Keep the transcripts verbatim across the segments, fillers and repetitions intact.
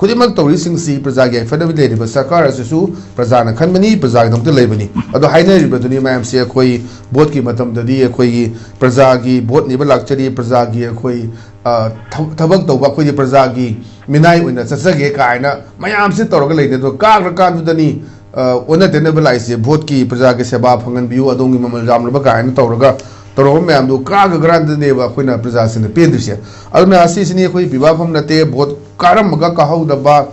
ꯈꯨꯗꯤꯡꯃꯛ ꯇꯧꯔꯤꯁꯤꯡꯁꯤ ꯄ꯭ꯔꯖꯥꯒꯤ ꯌꯥꯏꯐꯅꯕ ꯂꯩꯔꯤꯕ ꯁꯔꯀꯥꯔ ꯑꯁꯤꯁꯨ ꯄ꯭ꯔꯖꯥꯅ ꯈꯟꯕꯅꯤ, ꯄ꯭ꯔꯖꯥꯒꯤꯗꯃꯛꯇ ꯂꯩꯕꯅꯤ꯫ ꯑꯗꯣ ꯍꯥꯏꯅꯔꯤꯕꯗꯨꯅꯤ ꯃꯌꯥꯝꯁꯦ, ꯑꯩꯈꯣꯏ ꯚꯣꯠꯀꯤ ꯃꯇꯝꯗꯗꯤ ꯑꯩꯈꯣꯏꯒꯤ ꯄ꯭ꯔꯖꯥꯒꯤ ꯚꯣꯠ ꯅꯤꯕ ꯂꯥꯛꯆꯔꯤ, ꯄ꯭ꯔꯖꯥꯒꯤ ꯑꯩꯈꯣꯏ, ꯑ, ꯊ-, ꯊꯕꯛ ꯇꯧꯕ, ꯑꯩꯈꯣꯏꯗꯤ ꯄ꯭ꯔꯖꯥꯒꯤ ꯃꯤꯅꯥꯏ ꯑꯣꯏꯅ ꯆꯠꯆꯒꯦ ꯀꯥꯏꯅ ꯃꯌꯥꯝꯁꯦ ꯇꯧꯔꯒ ꯂꯩꯅꯤ꯫ ꯑꯗꯣ ꯀꯥꯈ꯭ꯔꯀꯥꯟꯗꯨꯗꯅꯤ, ꯑ, ꯑꯣꯟꯅ ꯇꯩꯅꯕ ꯂꯥꯛꯏꯁꯦ, ꯚꯣꯠꯀꯤ ꯄ꯭ꯔꯖꯥꯒꯤ ꯁꯦꯕꯥ ꯐꯪꯍꯟꯕꯤꯌꯨ, ꯑꯗꯣꯝꯒꯤ ꯃꯃꯜ ꯌꯥꯝꯂꯕ ꯀꯥꯏꯅ ꯇꯧꯔꯒ ꯇꯧꯔꯕ ꯃꯌꯥꯝꯗꯣ ꯀꯥꯈ꯭ꯔꯀꯥꯟꯗꯅꯦꯕ ꯑꯩꯈꯣꯏꯅ ꯄ꯭ꯔꯖꯥꯁꯤꯡꯅ ꯄꯦꯟꯗ꯭ꯔꯤꯁꯦ꯫ ꯑꯗꯨꯅ ꯑꯁꯤꯁꯤꯅꯤ ꯑꯩꯈꯣꯏ ꯄꯤꯕꯥ ꯐꯝ ꯅꯠꯇꯦ, ꯚꯣꯠ ꯀꯥꯔꯝꯃꯒ ꯀꯥꯍꯧꯗꯕ,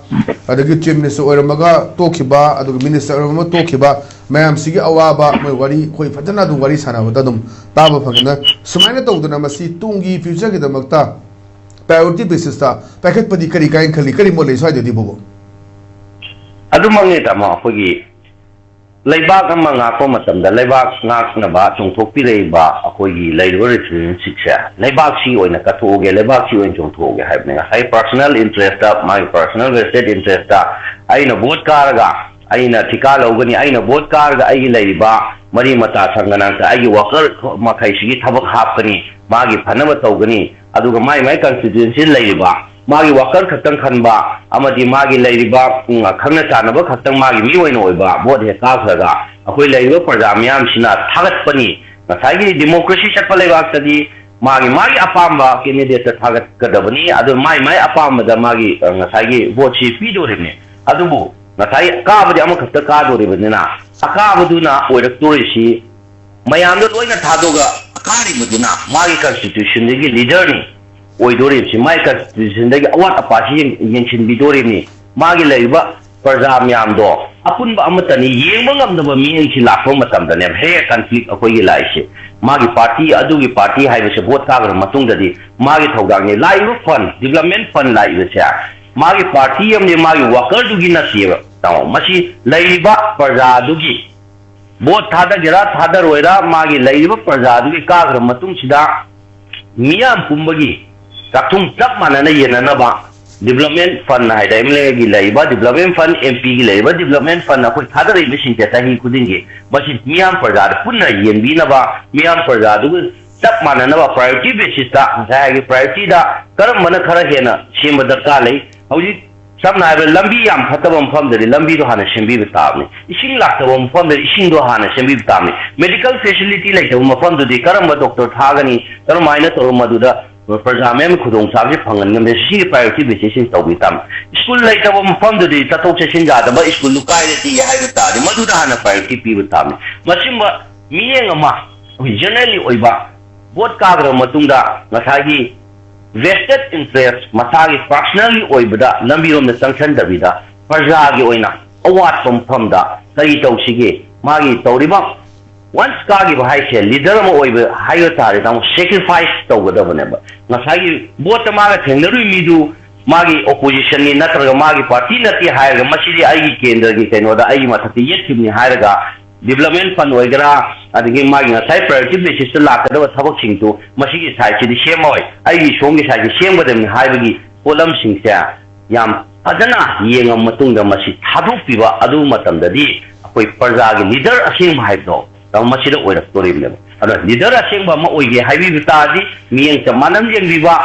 ꯑꯗꯒꯤ ꯆꯤꯐ ꯃꯤꯅꯤꯁꯇꯔ ꯑꯣꯏꯔꯝꯃꯒ ꯇꯣꯛꯈꯤꯕ, ꯑꯗꯨꯒ ꯃꯤꯅꯤꯁꯇꯔ ꯑꯣꯏꯔꯝꯃꯒ ꯇꯣꯛꯈꯤꯕ ꯃꯌꯥꯝꯁꯤꯒꯤ ꯑꯋꯥꯕ ꯃꯣꯏ ꯋꯥꯔꯤ ꯑꯩꯈꯣꯏ ꯐꯖꯅ ꯑꯗꯨꯝ ꯋꯥꯔꯤ ꯁꯥꯟꯅꯕꯗ ꯑꯗꯨꯝ ꯇꯥꯕ ꯐꯪꯉꯦꯅ꯫ ꯁꯨꯃꯥꯏꯅ ꯇꯧꯗꯅ ꯃꯁꯤ ꯇꯨꯡꯒꯤ ꯐ꯭ꯌꯨꯆꯔꯒꯤꯗꯃꯛꯇ ꯄ꯭ꯔꯥꯏꯌꯣꯔꯤꯇꯤ ꯕꯦꯁꯤꯁꯇ ꯄꯥꯏꯈꯠꯄꯗꯤ ꯀꯔꯤ ꯀꯥꯏꯅ ꯈꯜꯂꯤ? ꯀꯔꯤ ꯃꯣꯠ ꯂꯩ ꯁ꯭ꯋꯥꯏꯗꯗꯤ, ꯕꯣꯕꯣ? ꯑꯗꯨꯃꯛꯅꯤ ꯇꯥꯃꯣ, ꯑꯩꯈꯣꯏꯒꯤ ꯂꯩꯕꯥꯛ ꯑꯃ ꯉꯥꯛꯄ ꯃꯇꯝꯗ ꯂꯩꯕꯥꯛ ꯉꯥꯛꯅꯕ ꯆꯣꯡꯊꯣꯛꯄꯤꯔꯛꯏꯕ ꯑꯩꯈꯣꯏꯒꯤ ꯂꯩꯔꯤꯕ ꯔꯤꯐ꯭ꯌꯨꯖꯤꯁꯤꯡꯁꯦ ꯂꯩꯕꯥꯛꯁꯤ ꯑꯣꯏꯅ ꯀꯠꯊꯣꯛꯑꯒꯦ, ꯂꯩꯕꯥꯛꯁꯤ ꯑꯣꯏꯅ ꯆꯣꯡꯊꯣꯛꯑꯒꯦ ꯍꯥꯏꯕꯅꯤ꯫ ꯉꯁꯥꯏ ꯄꯥꯔꯁꯣꯅꯦꯜ ꯏꯟꯇꯔꯦꯁꯇ, ꯃꯥꯒꯤ ꯄꯥꯔꯁꯣꯅꯦꯜ ꯚꯦꯁꯇꯦꯠ ꯏꯟꯇꯔꯦꯁꯇ ꯑꯩꯅ ꯚꯣꯠ ꯀꯥꯔꯒ ꯑꯩꯅ ꯊꯤꯀꯥ ꯂꯧꯒꯅꯤ, ꯑꯩꯅ ꯚꯣꯠ ꯀꯥꯔꯒ ꯑꯩꯒꯤ ꯂꯩꯔꯤꯕ ꯃꯔꯤ ꯃꯇꯥ ꯁꯪꯒ ꯅꯥꯇ ꯑꯩꯒꯤ ꯋꯥꯀꯔ ꯃꯈꯩꯁꯤꯒꯤ ꯊꯕꯛ ꯍꯥꯞꯀꯅꯤ, ꯃꯥꯒꯤ ꯐꯅꯕ ꯇꯧꯒꯅꯤ, ꯑꯗꯨꯒ ꯃꯥꯏ ꯃꯥꯏ ꯀꯟꯁꯇꯤꯇ꯭ꯋꯦꯟꯁꯤ ꯂꯩꯔꯤꯕ ꯃꯥꯒꯤ ꯋꯥꯀꯔ ꯈꯛꯇꯪ ꯈꯟꯕ ꯑꯃꯗꯤ ꯃꯥꯒꯤ ꯂꯩꯔꯤꯕ, ꯎꯝ, ꯈꯪꯅ ꯆꯥꯟꯅꯕ ꯈꯛꯇꯪ ꯃꯥꯒꯤ ꯃꯤ ꯑꯣꯏꯅ ꯑꯣꯏꯕ ꯚꯣꯠ ꯍꯦꯛ ꯀꯥꯈ꯭ꯔꯒ ꯑꯩꯈꯣꯏ ꯂꯩꯔꯤꯕ ꯄ꯭ꯔꯖꯥ ꯃꯤꯌꯥꯝꯁꯤꯅ ꯊꯥꯒꯠꯄꯅꯤ꯫ ꯉꯁꯥꯏꯒꯤ ꯗꯤꯃꯣꯀ꯭ꯔꯦꯁꯤ ꯆꯠꯄ ꯂꯩꯕꯥꯛꯇꯗꯤ ꯃꯥꯒꯤ ꯃꯥꯒꯤ ꯑꯄꯥꯝꯕ ꯀꯦꯟꯗꯤꯗꯦꯠꯇ ꯊꯥꯒꯠꯀꯗꯕꯅꯤ꯫ ꯑꯗꯨ ꯃꯥꯏ ꯃꯥꯏ ꯑꯄꯥꯝꯕꯗ ꯃꯥꯒꯤ, ꯑ, ꯉꯁꯥꯏꯒꯤ ꯚꯣꯠꯁꯤ ꯄꯤꯗꯣꯔꯤꯕꯅꯤ꯫ ꯑꯗꯨꯕꯨ ꯉꯁꯥꯏ ꯀꯥꯕꯗꯤ ꯑꯃꯈꯛꯇ ꯀꯥꯗꯣꯔꯤꯕꯅꯤꯅ ꯑꯀꯥꯕꯗꯨꯅ ꯑꯣꯏꯔꯛꯇꯣꯔꯤꯁꯤ ꯃꯌꯥꯝꯗ ꯂꯣꯏꯅ ꯊꯥꯗꯣꯛꯑꯒ ꯑꯀꯥꯔꯤꯕꯗꯨꯅ ꯃꯥꯒꯤ ꯀꯟꯁꯇꯤꯇ꯭ꯌꯨꯁꯟꯗꯒꯤ ꯂꯤꯗꯔꯅꯤ ꯑꯣꯏꯗꯣꯔꯤꯕꯁꯤ, ꯃꯥꯒꯤ ꯀꯟꯁꯇꯤꯇ꯭ꯌꯨꯁꯟꯗꯒꯤ ꯑꯋꯥꯠ ꯑꯄꯥꯁꯤ ꯌꯦꯡ-, ꯌꯦꯡꯁꯤꯟꯕꯤꯗꯣꯔꯤꯕꯅꯤ꯫ ꯃꯥꯒꯤ ꯂꯩꯔꯤꯕ ꯄ꯭ꯔꯖꯥ ꯃꯌꯥꯝꯗꯣ ꯑꯄꯨꯟꯕ ꯑꯃꯠꯇꯅꯤ, ꯌꯦꯡꯕ ꯉꯝꯗꯕ ꯃꯤꯠꯌꯦꯡꯁꯤ ꯂꯥꯛꯄ ꯃꯇꯝꯗꯅꯦꯕ ꯍꯦꯛ ꯀꯟꯐ꯭ꯂꯤꯛ ꯑꯩꯈꯣꯏꯒꯤ ꯂꯥꯛꯏꯁꯦ꯫ ꯃꯥꯒꯤ ꯄꯥꯔꯇꯤ, ꯑꯗꯨꯒꯤ ꯄꯥꯔꯇꯤ ꯍꯥꯏꯕꯁꯦ ꯚꯣꯠ ꯀꯥꯈ꯭ꯔ ꯃꯇꯨꯡꯗꯗꯤ ꯃꯥꯒꯤ ꯊꯧꯗꯥꯡꯅꯤ꯫ ꯂꯥꯛꯏꯕ ꯐꯟ, ꯗꯤꯕ꯭ꯂꯞꯃꯦꯟ ꯐꯟ ꯂꯥꯛꯏꯕꯁꯦ ꯃꯥꯒꯤ ꯄꯥꯔꯇꯤ ꯑꯃꯗꯤ ꯃꯥꯒꯤ ꯋꯥꯀꯔꯗꯨꯒꯤ ꯅꯠꯇꯦꯕ꯫ ꯇꯥꯃꯣ, ꯃꯁꯤ ꯂꯩꯔꯤꯕ ꯄ꯭ꯔꯖꯥꯗꯨꯒꯤ ꯚꯣꯠ ꯊꯥꯗꯒꯦꯔꯥ ꯊꯥꯗꯔꯣꯏꯔꯥ ꯃꯥꯒꯤ ꯂꯩꯔꯤꯕ ꯄ꯭ꯔꯖꯥꯗꯨꯒꯤ ꯀꯥꯈ꯭ꯔ ꯃꯇꯨꯡꯁꯤꯗ ꯃꯤꯌꯥꯝ ꯄꯨꯝꯕꯒꯤ ꯆꯥꯛꯊꯨꯡ ꯆꯞ ꯃꯥꯟꯅꯅ ꯌꯦꯟꯅꯅꯕ ꯗꯤꯕ꯭ꯂꯞꯃꯦꯟ ꯐꯟ ꯍꯥꯏꯗ ꯑꯦꯝ ꯑꯦꯜ ꯑꯦꯒꯤ ꯂꯩꯔꯤꯕ ꯗꯤꯕ꯭ꯂꯞꯃꯦꯟ ꯐꯟ, ꯑꯦꯝ ꯄꯤꯒꯤ ꯂꯩꯔꯤꯕ ꯗꯤꯕ꯭ꯂꯞꯃꯦꯟ ꯐꯟ ꯑꯩꯈꯣꯏ ꯊꯥꯗꯔꯛꯏꯕꯁꯤꯡꯁꯦ ꯆꯍꯤ ꯈꯨꯗꯤꯡꯒꯤ ꯃꯁꯤ ꯃꯤꯌꯥꯝ ꯄ꯭ꯔꯖꯥꯗ ꯄꯨꯟꯅ ꯌꯦꯟꯕꯤꯅꯕ, ꯃꯤꯌꯥꯝ ꯄ꯭ꯔꯖꯥꯗꯨꯒ ꯆꯞ ꯃꯥꯟꯅꯅꯕ ꯄ꯭ꯔꯥꯏꯌꯣꯔꯤꯇꯤ ꯕꯦꯁꯤꯁꯇ ꯉꯁꯥꯏ ꯍꯥꯏꯒꯤ ꯄ꯭ꯔꯥꯏꯌꯣꯔꯤꯇꯤꯗ ꯀꯔꯝꯕꯅ ꯈꯔ ꯍꯦꯟꯅ ꯁꯦꯝꯕ ꯗꯔꯀꯥꯔ ꯂꯩ? ꯍꯧꯖꯤꯛ ꯁꯝꯅ ꯍꯥꯏꯔꯕꯗ, ꯂꯝꯕꯤ ꯌꯥꯝ ꯐꯠꯇꯕ ꯃꯐꯝꯗꯗꯤ ꯂꯝꯕꯤꯗꯣ ꯍꯥꯟꯅ ꯁꯦꯝꯕꯤꯕ ꯇꯥꯕꯅꯤ, ꯏꯁꯤꯡ ꯂꯥꯛꯇꯕ ꯃꯐꯝꯗꯗꯤ ꯏꯁꯤꯡꯗꯣ ꯍꯥꯟꯅ ꯁꯦꯝꯕꯤꯕ ꯇꯥꯕꯅꯤ, ꯃꯦꯗꯤꯀꯦꯜ ꯐꯦꯁꯤꯂꯤꯇꯤ ꯂꯩꯇꯕ ꯃꯐꯝꯗꯨꯗꯤ ꯀꯔꯝꯕ ꯗꯣꯛꯇꯔ ꯊꯥꯒꯅꯤ, ꯀꯔꯝꯍꯥꯏꯅ ꯇꯧꯔꯒ ꯃꯗꯨꯗ ꯄ꯭ꯔꯖꯥ ꯃꯌꯥꯝꯒꯤ ꯈꯨꯗꯣꯡꯆꯥꯕꯁꯤ ꯐꯪꯍꯟꯒꯅꯤ, ꯁꯤꯒꯤ ꯄ꯭ꯔꯥꯏꯌꯣꯔꯤꯇꯤ ꯕꯦꯁꯤꯁꯁꯤꯡ ꯇꯧꯕꯤ ꯇꯥꯕꯅꯤ꯫ ꯁ꯭ꯀꯨꯜ ꯂꯩꯇꯕ ꯃꯐꯝꯗꯗꯤ ꯆꯠꯊꯣꯛ ꯆꯠꯁꯤꯟ ꯌꯥꯗꯕ, ꯁ꯭ꯀꯨꯜꯗꯨ ꯀꯥꯏꯗ ꯄꯤꯒꯦ ꯍꯥꯏꯕ ꯇꯥꯔꯗꯤ ꯃꯗꯨꯗ ꯍꯥꯟꯅ ꯄ꯭ꯔꯥꯏꯌꯣꯔꯤꯇꯤ ꯄꯤꯕ ꯇꯥꯕꯅꯤ꯫ ꯃꯁꯤꯒꯨꯝꯕ ꯃꯤꯠꯌꯦꯡ ꯑꯃ ꯑꯩꯈꯣꯏ ꯖꯦꯅꯔꯦꯜꯂꯤ ꯑꯣꯏꯕ ꯚꯣꯠ ꯀꯥꯈ꯭ꯔꯕ ꯃꯇꯨꯡꯗ ꯉꯁꯥꯏꯒꯤ ꯚꯦꯁꯇꯦꯠ ꯏꯟꯇꯔꯦꯁ, ꯃꯁꯥꯒꯤ ꯄꯥꯔꯁꯅꯦꯜꯒꯤ ꯑꯣꯏꯕꯗ ꯂꯝꯕꯤꯔꯣꯝꯗ ꯆꯪꯁꯤꯟꯗꯕꯤꯗ ꯄ꯭ꯔꯖꯥꯒꯤ ꯑꯣꯏꯅ ꯑꯋꯥꯠꯄ ꯃꯐꯝꯗ ꯀꯔꯤ ꯇꯧꯁꯤꯒꯦ, ꯃꯥꯒꯤ ꯇꯧꯔꯤꯕ ꯋꯥꯟꯁ ꯀꯥꯈꯤꯕ ꯍꯥꯏꯁꯦ ꯂꯤꯗꯔ ꯑꯃ ꯑꯣꯏꯕ ꯍꯥꯏꯕ ꯇꯥꯔꯦ ꯇꯥꯃꯣ, ꯁꯦꯀ꯭ꯔꯤꯐꯥꯏꯁ ꯇꯧꯒꯗꯕꯅꯦꯕ꯫ ꯉꯁꯥꯏꯒꯤ ꯚꯣꯠꯇ ꯃꯥꯒ ꯊꯦꯡꯅꯔꯨꯏ ꯃꯤꯗꯨ ꯃꯥꯒꯤ ꯑꯣꯄꯣꯖꯤꯁꯟꯅꯤ ꯅꯠꯇ꯭ꯔꯒ ꯃꯥꯒꯤ ꯄꯥꯔꯇꯤ ꯅꯠꯇꯦ ꯍꯥꯏꯔꯒ ꯃꯁꯤꯗꯤ ꯑꯩꯒꯤ ꯀꯦꯟꯗ꯭ꯔꯒꯤ ꯀꯩꯅꯣꯗ ꯑꯩꯒꯤ ꯃꯊꯛꯇ ꯌꯦꯠꯈꯤꯕꯅꯤ ꯍꯥꯏꯔꯒ ꯗꯤꯕꯂꯞꯃꯦꯟ ꯐꯟ ꯑꯣꯏꯒꯦꯔꯥ, ꯑꯗꯒꯤ ꯃꯥꯒꯤ ꯉꯁꯥꯏ ꯄ꯭ꯔꯥꯏꯌꯣꯔꯤꯇꯤ ꯕꯦꯁꯤꯁꯇ ꯂꯥꯛꯀꯗꯕ ꯊꯕꯛꯁꯤꯡꯗꯨ ꯃꯁꯤꯒꯤ ꯁꯥꯏꯠꯁꯤꯗꯤ ꯁꯦꯝꯃꯣꯏ, ꯑꯩꯒꯤ ꯁꯣꯝꯒꯤ ꯁꯥꯏꯠꯁꯤ ꯁꯦꯝꯒꯗꯕꯅꯤ ꯍꯥꯏꯕꯒꯤ ꯄꯣꯠꯂꯝꯁꯤꯡꯁꯦ ꯌꯥꯝ ꯐꯖꯅ ꯌꯦꯡꯉ ꯃꯇꯨꯡꯗ ꯃꯁꯤ ꯊꯥꯗꯣꯛꯄꯤꯕ ꯑꯗꯨ ꯃꯇꯝꯗꯗꯤ ꯑꯩꯈꯣꯏ ꯄ꯭ꯔꯖꯥꯒꯤ ꯂꯤꯗꯔ ꯑꯁꯦꯡꯕ ꯍꯥꯏꯕꯗꯣ ꯃꯁꯤꯗ ꯑꯣꯏꯔꯛꯇꯣꯔꯤꯕꯅꯦꯕ꯫ ꯑꯗꯣ ꯂꯤꯗꯔ ꯑꯁꯦꯡꯕ ꯑꯃ ꯑꯣꯏꯒꯦ ꯍꯥꯏꯕꯤꯕ ꯇꯥꯔꯗꯤ ꯃꯤꯠꯌꯦꯡ ꯆꯞ ꯃꯥꯟꯅꯅ ꯌꯦꯡꯕꯤꯕ,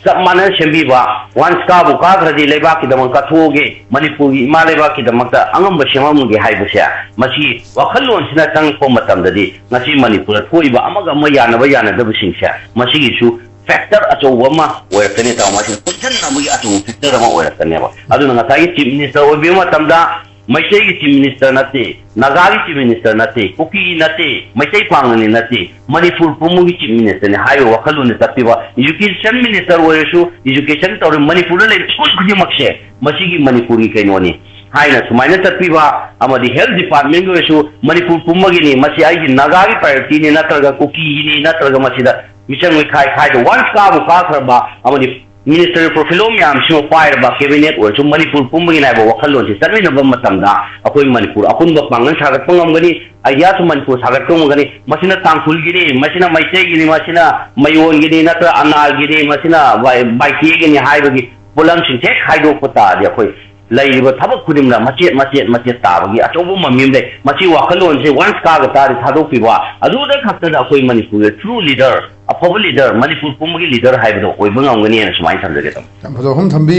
ꯆꯞ ꯃꯥꯟꯅꯅ ꯁꯦꯝꯕꯤꯕ, ꯋꯥꯟꯁ ꯀꯥꯕꯨ ꯀꯥꯈ꯭ꯔꯗꯤ ꯂꯩꯕꯥꯛꯀꯤꯗꯃꯛ ꯀꯠꯊꯣꯛꯑꯒꯦ, ꯃꯅꯤꯄꯨꯔꯒꯤ ꯏꯃꯥ ꯂꯩꯕꯥꯛꯀꯤꯗꯃꯛꯇ ꯑꯉꯝꯕ ꯁꯦꯝꯃꯝꯃꯒꯦ ꯍꯥꯏꯕꯁꯦ, ꯃꯁꯤ ꯋꯥꯈꯜꯂꯣꯟꯁꯤꯅ ꯆꯪꯉꯛꯄ ꯃꯇꯝꯗꯗꯤ ꯉꯁꯤ ꯃꯅꯤꯄꯨꯔꯗ ꯊꯣꯛꯏꯕ ꯑꯃꯒ ꯑꯃ ꯌꯥꯅꯕ ꯌꯥꯅꯗꯕꯁꯤꯡꯁꯦ ꯃꯁꯤꯒꯤꯁꯨ ꯐꯦꯛꯇꯔ ꯑꯆꯧꯕ ꯑꯃ ꯑꯣꯏꯔꯛꯀꯅꯤ ꯇꯥꯃꯣ꯫ ꯃꯁꯤꯅ ꯄꯨꯟꯁꯤꯟꯅꯕꯒꯤ ꯑꯆꯧꯕ ꯐꯦꯛꯇꯔ ꯑꯃ ꯑꯣꯏꯔꯛꯀꯅꯦꯕ꯫ ꯑꯗꯨꯅ ꯉꯁꯥꯏꯒꯤ ꯆꯤꯐ ꯃꯤꯅꯤꯁꯇꯔ ꯑꯣꯏꯕꯤꯕ ꯃꯇꯝꯗ ꯃꯩꯇꯩꯒꯤ ꯆꯤꯐ ꯃꯤꯅꯤꯁꯇꯔ ꯅꯠꯇꯦ, ꯅꯥꯒꯥꯒꯤ ꯆꯤꯐ ꯃꯤꯅꯤꯁꯇꯔ ꯅꯠꯇꯦ, ꯀꯨꯀꯤꯒꯤ ꯅꯠꯇꯦ, ꯃꯩꯇꯩ ꯄꯥꯉꯜꯒꯤ ꯅꯠꯇꯦ, ꯃꯅꯤꯄꯨꯔ ꯄꯨꯝꯕꯒꯤ ꯆꯤꯐ ꯃꯤꯅꯤꯁꯇꯔꯅꯤ ꯍꯥꯏꯕ ꯋꯥꯈꯜꯂꯣꯟꯗ ꯆꯠꯄꯤꯕ꯫ ꯏꯖꯨꯀꯦꯁꯟ ꯃꯤꯅꯤꯁꯇꯔ ꯑꯣꯏꯔꯁꯨ, ꯏꯖꯨꯀꯦꯁꯟ ꯇꯧꯔꯤꯕ ꯃꯅꯤꯄꯨꯔꯗ ꯂꯩꯔꯤꯕ ꯁ꯭ꯀꯨꯜ ꯈꯨꯗꯤꯡꯃꯛꯁꯦ ꯃꯁꯤꯒꯤ ꯃꯅꯤꯄꯨꯔꯒꯤ ꯀꯩꯅꯣꯅꯤ ꯍꯥꯏꯅ ꯁꯨꯃꯥꯏꯅ ꯆꯠꯄꯤꯕ, ꯑꯃꯗꯤ ꯍꯦꯜꯊ ꯗꯤꯄꯥꯔꯠꯃꯦꯟꯒꯤ ꯑꯣꯏꯔꯁꯨ ꯃꯅꯤꯄꯨꯔ ꯄꯨꯝꯕꯒꯤꯅꯤ, ꯃꯁꯤ ꯑꯩꯒꯤ ꯅꯥꯒꯥꯒꯤ ꯄ꯭ꯔꯥꯏꯌꯣꯔꯤꯇꯤꯅꯤ ꯅꯠꯇ꯭ꯔꯒ ꯀꯨꯀꯤꯒꯤꯅꯤ ꯅꯠꯇ꯭ꯔꯒ ꯃꯁꯤꯗ ꯃꯤꯆꯪ ꯃꯤꯈꯥꯏ ꯈꯥꯏꯗ ꯋꯥꯟꯁ ꯀꯥꯕꯨ ꯀꯥꯈ꯭ꯔꯕ ꯑꯃꯗꯤ ꯃꯤꯅꯤꯁꯇꯔ ꯄ꯭ꯔꯣꯐꯤꯂꯣ ꯃꯌꯥꯝꯁꯤꯃ ꯄꯥꯏꯔꯕ ꯀꯦꯕꯤꯅꯦꯠ ꯑꯣꯏꯔꯁꯨ ꯃꯅꯤꯄꯨꯔ ꯄꯨꯝꯕꯒꯤꯅꯤ ꯍꯥꯏꯕ ꯋꯥꯈꯜꯂꯣꯟꯁꯤ ꯆꯠꯃꯤꯟꯅꯕ ꯃꯇꯝꯗ ꯑꯩꯈꯣꯏ ꯃꯅꯤꯄꯨꯔ ꯑꯄꯨꯟꯕ ꯄꯥꯡꯒꯜ ꯁꯥꯒꯠꯄ ꯉꯝꯒꯅꯤ, ꯑꯥꯏꯗꯤꯌꯥꯁꯨ ꯃꯅꯤꯄꯨꯔ ꯁꯥꯒꯠꯄ ꯉꯝꯒꯅꯤ꯫ ꯃꯁꯤꯅ ꯇꯥꯡꯈꯨꯜꯒꯤꯅꯤ, ꯃꯁꯤꯅ ꯃꯩꯇꯩꯒꯤꯅꯤ, ꯃꯁꯤꯅ ꯃꯌꯣꯟꯒꯤꯅꯤ ꯅꯠꯇ꯭ꯔꯒ ꯑꯅꯥꯜꯒꯤꯅꯤ, ꯃꯁꯤꯅ ꯕꯥꯏ-, ꯕꯥꯏꯇꯦꯒꯤꯅꯤ ꯍꯥꯏꯕꯒꯤ ꯄꯣꯠꯂꯝꯁꯤꯡꯁꯦ ꯍꯦꯛ ꯈꯥꯏꯗꯣꯛꯄ ꯇꯥꯔꯗꯤ ꯑꯩꯈꯣꯏ ꯂꯩꯔꯤꯕ ꯊꯕꯛ ꯈꯨꯗꯤꯡꯃꯛ ꯃꯆꯦꯠ ꯃꯆꯦꯠ ꯃꯆꯦꯠ ꯇꯥꯕꯒꯤ ꯑꯆꯧꯕ ꯃꯃꯤ ꯑꯃ ꯂꯩ꯫ ꯃꯁꯤ ꯋꯥꯈꯜꯂꯣꯟꯁꯦ ꯋꯥꯟꯁ ꯀꯥꯒ ꯇꯥꯔꯗꯤ ꯊꯥꯗꯣꯛꯄꯤꯕ, ꯑꯗꯨꯗ ꯈꯛꯇꯗ ꯑꯩꯈꯣꯏ ꯃꯅꯤꯄꯨꯔꯒꯤ ꯇ꯭ꯔꯨ ꯂꯤꯗꯔ, ꯑꯐꯕ ꯂꯤꯗꯔ, ꯃꯅꯤꯄꯨꯔ ꯄꯨꯝꯕꯒꯤ ꯂꯤꯗꯔ ꯍꯥꯏꯕꯗꯣ ꯑꯣꯏꯕ ꯉꯝꯒꯅꯤꯅ ꯁꯨꯃꯥꯏꯅ ꯊꯝꯖꯒꯦ ꯇꯥꯃꯣ꯫ ꯌꯥꯝ ꯐꯖꯕ ꯋꯥꯐꯝ ꯊꯝꯕꯤ꯫